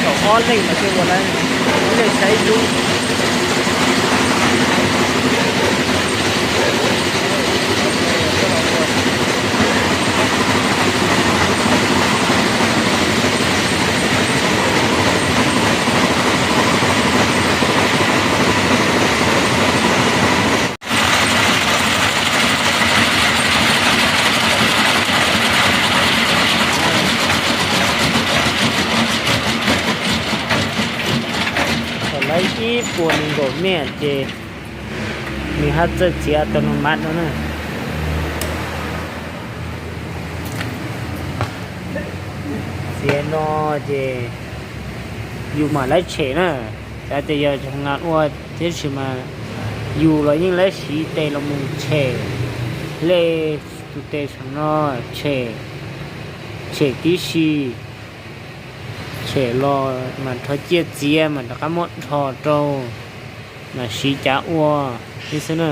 Kaum ob leej mas twb ua lawm, ib leeg saib ib lub. Thaum lawv ib puas nees nkaum mev ces nws haj txawj txiav tau no mas no na. Txiav no ces yus mam lawv tshem na. Xav tias yog cov nas ua thiab sis mas yus los yeej lawv siv tes los mus tshem, hle tus tes saum no tshem, tshem tib si, tshem los mas rho ciaj txiav mas rov qab muab rho rau, mas siv cav ua thiab xwb na.